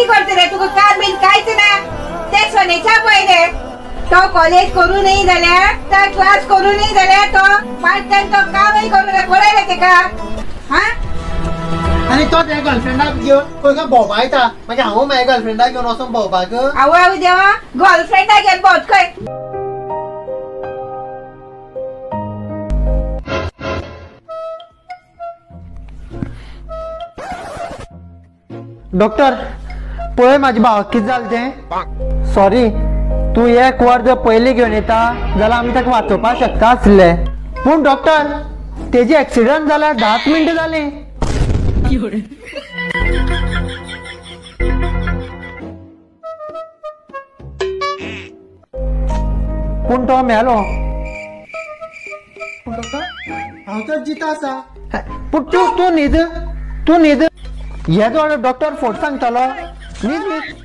कितें करता रे तुका काम बीन कांयच ना ते सोनेच्या पळय रे तो कॉलेज करूनय जाल्यार तो क्लास करूनय जाल्यार तो पार्ट टायम तो कामय करूं पळय रे तेका हा आनी तो त्या गर्लफ्रेंडाक घेवन खंय खंय भोंवपाक वयता मागीर हांव म्हाज्या गर्लफ्रेंडाक घेवन वचोन भोंवपाक आवय आवय देवा गर्लफ्रेंडाक घेवन भोंवत खंय डॉक्टर पळय म्हाज्या भावाक कितें जालें तें सॉरी तूं एक वर जर पयलीं घेवन येता जाल्यार आमी ताका वाचोवपाक शकता आसले पूण डॉक्टर तेजी एक्सिडंट जाल्यार 10 मिनटां जालीं पूण तो मेलो डॉक्टर हांव तर जिता आसा पूण तूं तूं न्हीद तूं न्हीद हे तो डॉक्टर फोट सांगतालो न्हीद न्हीद।